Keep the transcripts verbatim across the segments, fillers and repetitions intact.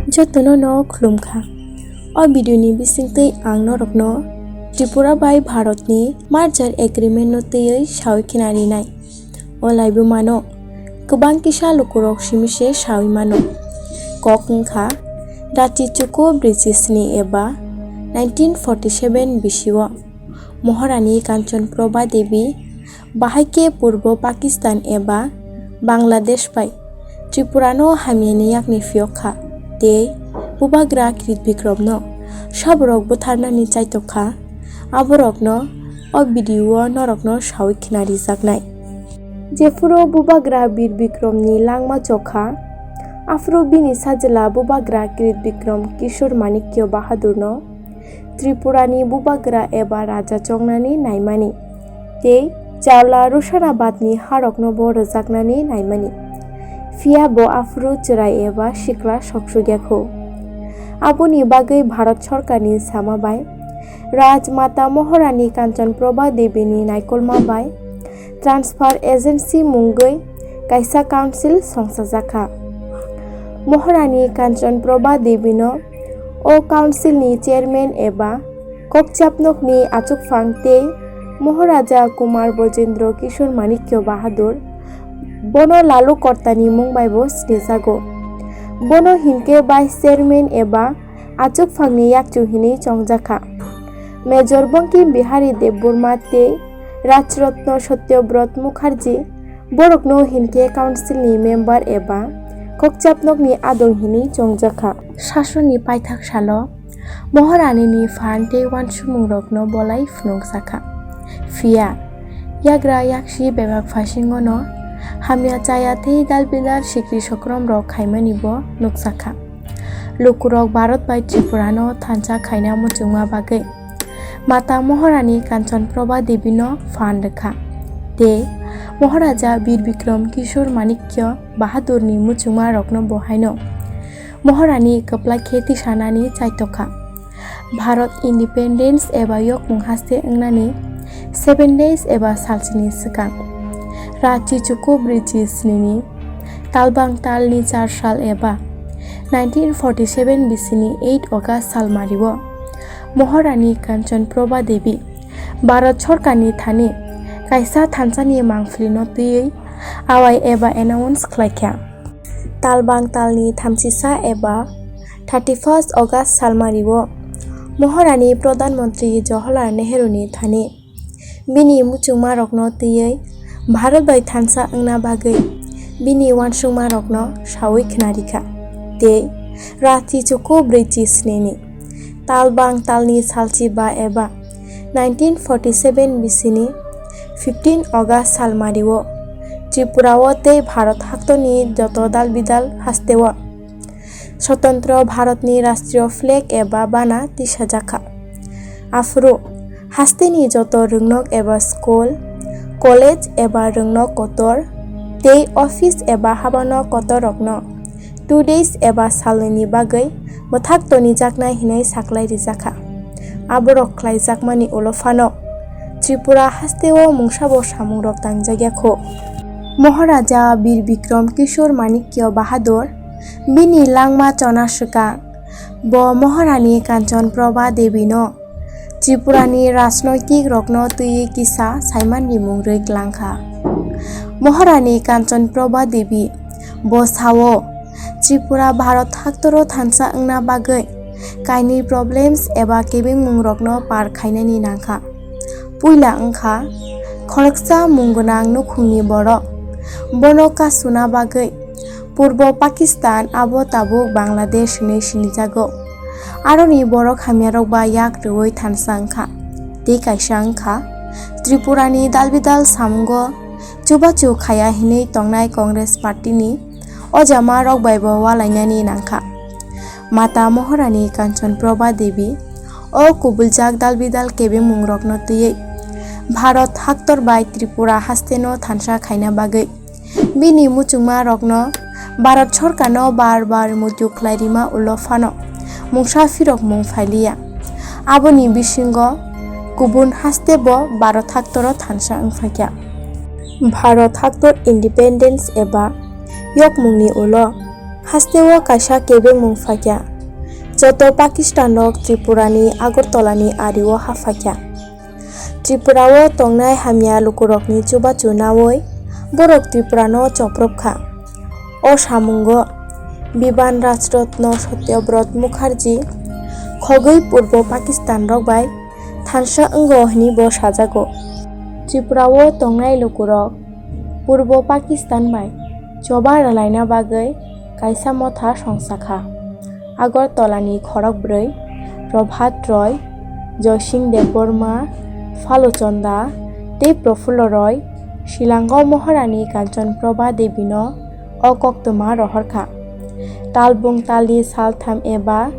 Jotono no khulumkha. O video ni bisingtwi ang norokno Tripura bai Bharat ni merger agreement no twiwi sawi khna rinai. O laibumano kwbang kisa lukurok simi se sawi mano. Kok wngkha Rachi Chuku British ni eba nineteen forty seven bisio Maharani Kanchan Prabha Devi bahai khe Purbo Pakistan eba Bangladesh bai Tripura no hamyani yakni phiyok kha tei Bubagra Krit Bikram no saborok butharnani chaitok kha. Aborokno o video o norokno sawi khna rijaknai. Jephuru Bubagra Bir Bikram ni langma chokha, aphuru bini sajla Bubagra Krit Bikram Kishore Manikya Bahadur no Tripura ni Bubagra eba Raja chongnani naimani tei Chawla Rushanabad ni harokno bo rwjaknani naimani. Phiya bo aphuru chwrai eba sikla soksukya kho. Aboni bagwi Bharat Sorkarni sama bai Rajmata Maharani Kanchan Prabha Devi ni naikolma bai Transfer Agency mungwi kaisa council songchajakha. Maharani Kanchan Prabha Devi no o council ni chairman eba kokchapnokni achukphang tei Maharaja Kumar Bojendra Kishore Manikya Bahadur, bono Lalu Kortani mung bai bo sinijago. Bono hinkhe vice chairman eba achukphangni yakchu hinwi chongjakha. Major Bankim Bihari Debbarma tei Rajratna Satyabrata Mukherjee borokno hinkhe council ni member eba kokchapnokni adong hinwi chongjakha. Sasoni paithak salo Maharani ni phan tei uansukmungrokno bolai phunukjakha. Phiya yagra yaksi bebak phasingono hamya chaya tei dalbidal sikri sokrom rok khaimani bo nukjakha. Lukurok Bharat bai Tripura no thansa khaina muchungma bagwi Mata Maharani Kanchan Prabha Devi no phan rwkha tei Maharaja Bir Bikram Kishore Manikya Bahadur ni muchungma rokno bo haino Maharani kwplai khe tisanani chaitokha. Bharat Independence eba yokmung haste wngnani seven days eba salsini swkang Rachi Chuku British ni ni talbang talni char sal eba nineteen forty seven bisini eight August salmario Maharani Kanchan Prabha Devi Bharat Sorkarni thani kaisa thansani mangphlino twiwi awai eba announce khlaikha. Talbang talni thamsisa eba thirty first August salmario Maharani Pradhan Mantri Jawaharlal Nehru ni thani bini muchungmarokno twiwi Bharat bai thansa wngna bagwi bini uansukmarokno sawi khna rikha tei Rachi Chuku British ni ni talbang talni salchi ba eba nineteen forty seven bisini fifteen August salmario Tripura o tei Bharat haktorni joto dalbidal hasteo Swtantro Bharatni Rashtriyo Flag eba bana tisajakha. Aphuru hasteni joto rwngnok eba school, college eba rwngnok kotor tei office eba habano kotorrokno two days eba salnwini bagwi bwthak tonijaknai hwnwi saklai rijakha. Aborok khlaijakmani ulo phano Tripura hasteo mungsabo samungrok tangjakya kho. Maharaja Bir Bikram Kishore Manikya Bahadur bini langma chona swkang bo Maharani Kanchan Prabha Devi no Tripurani rajnoitik rokno twiwi kisa saimanni mung rwi klangkha. Maharani Kanchan Prabha Devi bo sao, Tripura Bharat haktoro thansa wngna bagwi kainwi problems eba kebengmungrokno par khainani nangkha. Puila wngkha khoroksa mung gwnang nukhungni borok. Bono kasuna bagwi Purbo Pakistan, abo tabuk Bangladesh hwnwi sinijago. Aroni borok hamyarok ba yak rwui thansa wngkha. Tei kaisa wngkha Tripurani dalbidal samungo chubachu khaya hinwi tongnai Congress Partyni o jamarok bai bo walainani nangkha. Mata Maharani Kanchan Prabha Devi o kubuljak dalbidal kebengmungrokno twiwi Bharat haktor bai Tripura hasteno thansa khaina bagwi bini muchungmarokno Bharat sorkarno bar bar muitu khlai rima ulo phano mungsa phirokmung phailiya. Aboni bisingo kubun haste bo Bharat haktoro thansa wngphaikha. Bharat haktor independence eba yokmungni ulo Hasteo kaisa kebengmung phaikha. Joto Pakistan rok Tripura ni Agartala ni ario haphaikha. Tripura o tongnai hamya lukurokni chubachu naui borok Tripura no chopropkha. O samungo Biban Rajratna Satyabrata Mukherjee khogwi Purbo Pakistan rok bai thansa wngo hwnwi bo sajago. Tripura o tongnai lukurok Purbo Pakistan bai choba rwlaina bagwi kaisa motha songsa kha. Agartala ni khorokbrwi Prabhat Roy, Joysing Debbarma, Phalo Chanda tei Prafullo Roy Shillong o Maharani Kanchan Prabha Devi no o koktwma rohor kha. Talbung talni saltham eba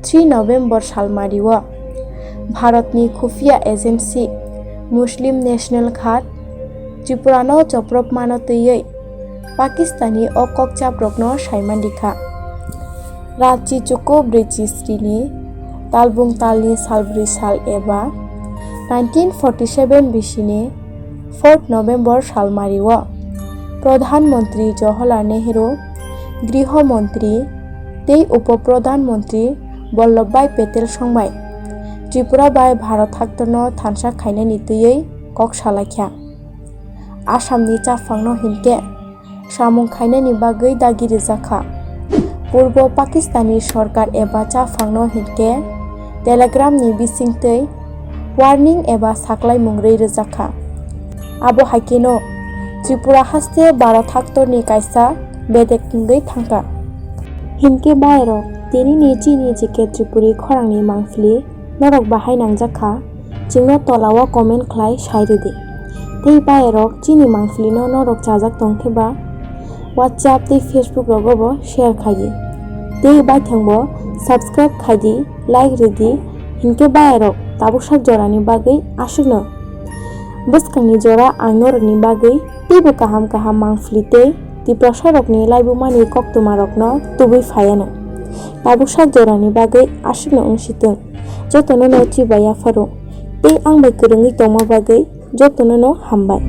three November salmario Bharatni khufia agency Muslim National Guard Tripurano chopropmano twiwi Pakistani o kokchaprokno saiman rikha. Rachi chuku brwichi srini talbung talni salbrwi sal eba nineteen forty seven bisini fourth November salmario Pradhan Mantri Jawaharlal Nehru, Griho Mantri tei Upo Pradhan Mantri Vallabhbhai Patel songbai Tripura bai Bharat haktorno thansa khainani twiwi kok salaikha. Assamni chaphangno hinkhe samung khainani bagwi dagi rwjakha. Purbo Pakistani sorkar eba chaphangno hinkhe telegramni bisingtwi warning eba saklaimung rwi rwjakha. Abo haikheno Tripura haste Bharat haktorni kaisa bedek wngwi thangkha. Hinkhe bairok, tinini chini J K Tripuri khorangni mangpili norok bahai nangjakha, chwngno tolao comment khlai sai rwdi. Tei bairok chini mangpilino norok chajak tongkhe ba WhatsApp tei Facebook rogo bo share khaidi. Tei baithangbo subscribe khaidi, like rwdi, hinkhe bairok tabuksak jorani bagwi aswkno. Bwskangni jora ang norokni bagwi teibo kaham kaham mangpili tei Tiprasarokni laibumani koktwmarokno tubui phaiano. Tabuksak jorani bagwi aswkno wngsitwng. Jotono no chibai yapharo tei ang bai kwrwngwi tongma bagwi jotono no hambai.